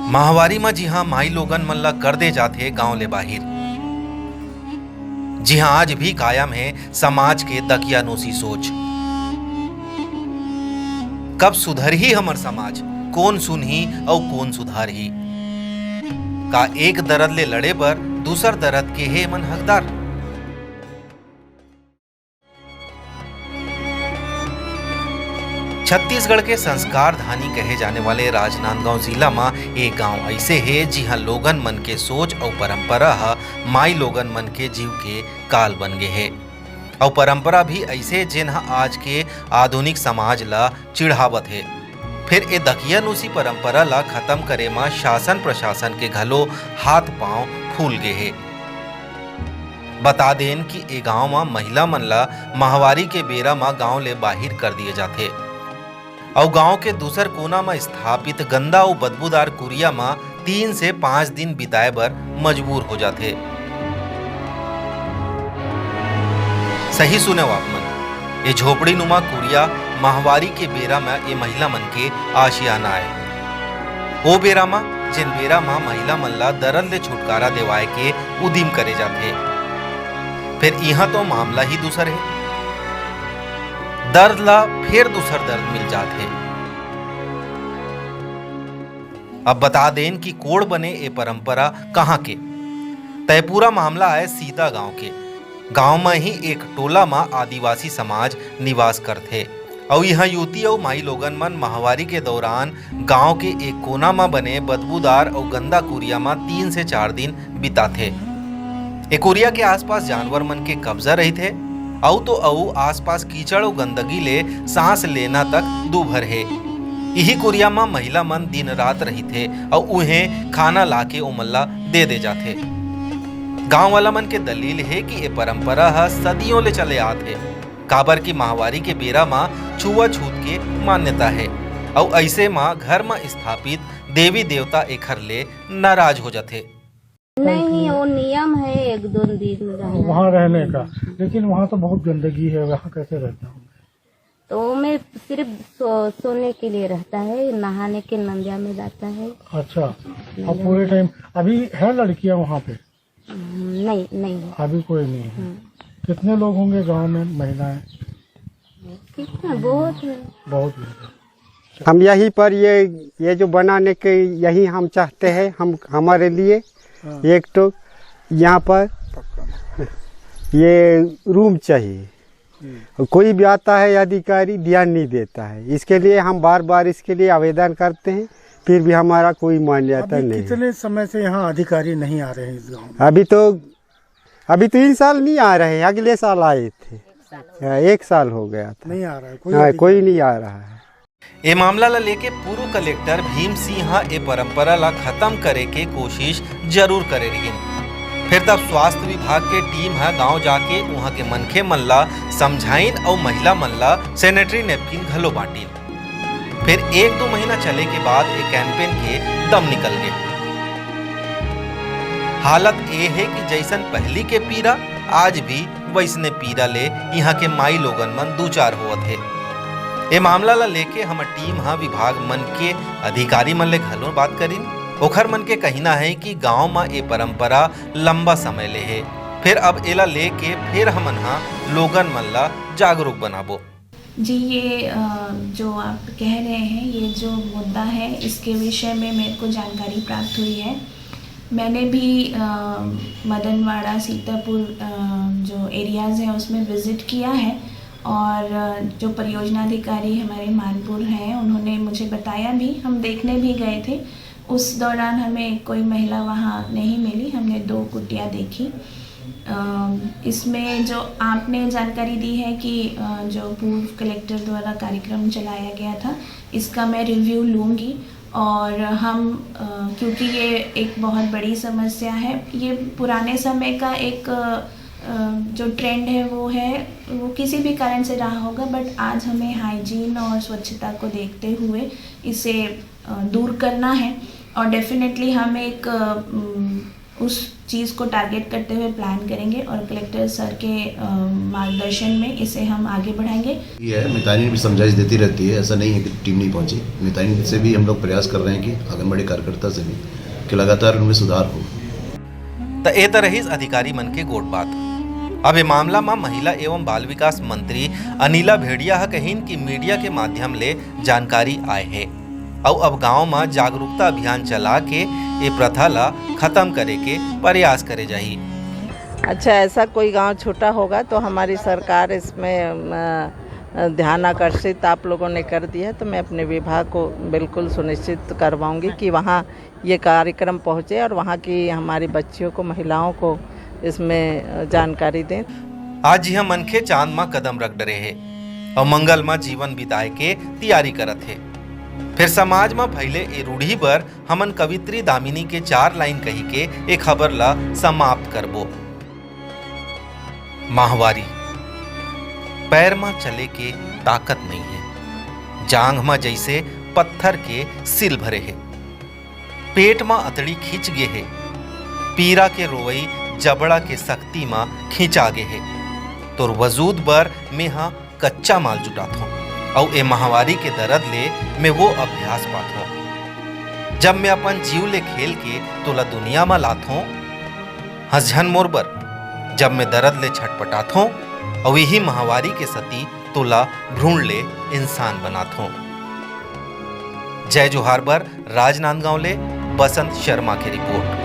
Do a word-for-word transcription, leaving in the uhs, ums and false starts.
माहवारी म जिहां माई लोगन मन ला कर दे जाथे गांव ले बाहिर, जिहां आज भी कायम हे समाज के दकियानूसी सोच। कब सुधरही हमर समाज, कोन सुनही अउ कोन सुधारही? का एक दरद ले लड़े बर दूसर दरद के हे मन हकदार? छत्तीसगढ़ के संस्कार धानी कहे जाने वाले राजनांदगांव जिला म ए गांव अइसे हे, जिहां लोगन मन के सोच अउ परंपरा ह माई लोगन मन के जीव के काल बन गे हे। अउ परंपरा भी अइसे, जेन ह आज के आधुनिक समाज ल चिढ़ावत हे। फेर ए दकियानूसी परंपरा ल खतम करे म शासन प्रशासन के घलो हाथ पांव फूल गे हे। बता देन कि ए गांव म महिला मन ल माहवारी के बेरा म गांव ले बाहिर कर दिए जाथे अउ गांव के दूसर कोना म स्थापित गंदा अउ बदबूदार कुरिया म तीन से पांच दिन बिताए बर मजबूर हो जाथे। सही सुनेव आप मन, ये झोपड़ी नुमा कुरिया माहवारी के बेरा म ये महिला मन के आशियाना आय। ओ बेरा म, जेन बेरा म महिला मन ला दरद ले छुटकारा देवाए के उदिम करे जाथे, फेर इहां तो मामला ही दूसर हे। दर्द ला फेर दूसर दर्द मिल जाथे। अब बता देन कि कोड़ बने ए परंपरा कहां के। तय पूरा मामला आय सीता गांव के। गांव म ही एक टोला म आदिवासी समाज निवास करथे अउ इहां युवती अउ माई लोगन मन माहवारी के दौरान गांव के एक कोना म बने बदबूदार अउ गंदा कुरिया म तीन से चार दिन बिताथे। ए कुरिया के आसपास जानवर मन के कब्जा रहिथे अउ तो अउ आसपास कीचड़ अउ गंदगी ले सांस लेना तक दूभर हे। इही कुरिया म महिला मन दिन रात रहिथे अउ उहें खाना लाके ओमन ला दे दे जाथे। गांव वाला मन के दलील हे कि ए परंपरा ह सदियों ले चले आत हे, काबर कि माहवारी के बेरा म छुआछूत के मान्यता हे अउ अइसे म घर म स्थापित देवी देवता एखर ले नाराज हो जाथे। नहीं, वो नियम है, एक दो दिन रहना। वहाँ रहने का। लेकिन वहाँ तो बहुत गंदगी है, वहाँ कैसे रहते होंगे? तो वो में सिर्फ सो, सोने के लिए रहता है, नहाने के नंदिया में जाता है। अच्छा, और पूरे टाइम अभी है लड़कियाँ वहाँ पे? हम्म, नहीं, नहीं है। अभी कोई नहीं है। हम्म। कितने लोग होंगे गांव में, महिलाएं? कितना, बहुत है। बहुत लोग हैं। हम यहीं पर ये ये जो बनाने के यही हम चाहते हैं, हम हमारे लिए हाँ। एक तो यहाँ पर ये रूम चाहिए। हम्म। कोई भी आता है अधिकारी, ध्यान नहीं देता है। इसके लिए हम बार बार इसके लिए आवेदन करते हैं, फिर भी हमारा कोई मान्यता अभी नहीं है। कितने समय से यहाँ अधिकारी नहीं आ रहे हैं इस गांव में? अभी तो अभी तीन साल नहीं आ रहे, अगले साल आए थे। हाँ, एक साल हो गया था। नहीं आ रहा है कोई हाँ, अधिकारी? कोई नहीं आ रहा है। ए मामला ला लेके पूर्व कलेक्टर भीम सिंह ह ए परंपरा ला खत्म करे के कोशिश जरूर करे रहिन। फिर तब स्वास्थ्य विभाग के टीम ह गांव जाके उहां के मनखे मन ला समझाइन अउ महिला मन ला सैनिटरी नैपकिन घलो बांटिन। फिर एक दो महीना चले के बाद ए कैंपेन के दम निकल गे। हालत ए हे कि जइसन पहली के पीरा आज भी वइसने पीरा ले इहां के माई लोगन मन दू चार होवत हे। ए मामला ला लेके हमर टीम ह विभाग मन के अधिकारी मन ले घलो बात करिन। ओखर मन के कहिना हे कि गांव म ए परंपरा लंबा समय ले हे, फेर अब एला लेके फेर हमन ह लोगन मन ला जागरूक बनाबो। जी, ये अ, जो आप कह रहे हैं, ये जो मुद्दा है, इसके विषय में मेरे को जानकारी प्राप्त हुई है। मैंने भी अ, मदनवाड़ा, सीतापुर, अ, जो एरियाज़ हैं, उसमें विज़िट किया है और अ, जो परियोजना अधिकारी हमारे मानपुर हैं, उन्होंने मुझे बताया भी, हम देखने भी गए थे। उस दौरान हमें कोई महिला वहाँ नहीं मिली, हमने दो कुटिया देखी। अ, इसमें जो आपने जानकारी दी है कि अ, जो पूर्व कलेक्टर द्वारा कार्यक्रम चलाया गया था, इसका मैं रिव्यू लूँगी। और हम अ, क्योंकि ये एक बहुत बड़ी समस्या है, ये पुराने समय का एक अ, जो ट्रेंड है वो है, वो किसी भी कारण से रहा होगा, बट आज हमें हाइजीन और स्वच्छता को देखते हुए इसे अ, दूर करना है। और डेफिनेटली हम एक अ, उम, उस चीज़ को टारगेट करते हुए प्लान करेंगे और कलेक्टर सर के अ, मार्गदर्शन में इसे हम आगे बढ़ाएंगे। ये है, मितानिन भी समझाइश देती रहती है, ऐसा नहीं है कि टीम नहीं पहुंची। मितानिन से भी हम लोग प्रयास कर रहे हैं कि आंगनबाड़ी कार्यकर्ता से भी, कि लगातार उनमें सुधार हो। त ए त रहिस अधिकारी मन के गोठ बात। अब ए मामला म महिला एवं बाल विकास मंत्री अनिला भेड़िया ह कहिन कि मीडिया के माध्यम ले जानकारी आए हे, अउ अब गांव म जागरूकता अभियान चला के ए प्रथा ल खत्म करे के प्रयास करे जाही। अच्छा, ऐसा कोई गांव छोटा होगा तो हमारी सरकार इसमें अ, ध्यान आकर्षित आप लोगों ने कर दिया है, तो मैं अपने विभाग को बिल्कुल सुनिश्चित करवाऊंगी कि वहाँ ये कार्यक्रम पहुँचे और वहाँ की हमारी बच्चियों को, महिलाओं को इसमें जानकारी दें। आज यह मनखे चांद म कदम रख डरे हे अउ मंगल म जीवन बिताए के तियारी करत हे। फिर समाज म फैले ए रूढ़ी बर हमन कवित्री दामिनी के चार लाइन कही के ए खबर ला समाप्त करबो। माहवारी पैर म चले के ताकत नइ हे, जांघ म जइसे पत्थर के सिल भरे हे, पेट म अतड़ी खींच गे हे, पीरा के रोवई जबड़ा के शक्ति म खींचा गे हे। तोर वजूद बर मेंह कच्चा माल जुटाथों, अउ ए माहवारी के दरद ले मैं वो अभ्यास पाथों। जब मैं अपन जीव ले खेल के तोला दुनिया म लाथों, हंस झन मोर बर, जब मैं दरद ले छटपटाथों, अउ इही माहवारी के सती तोला भ्रूण ले इंसान बनाथों। जय जोहार बर राजनांदगांव ले बसंत शर्मा के रिपोर्ट।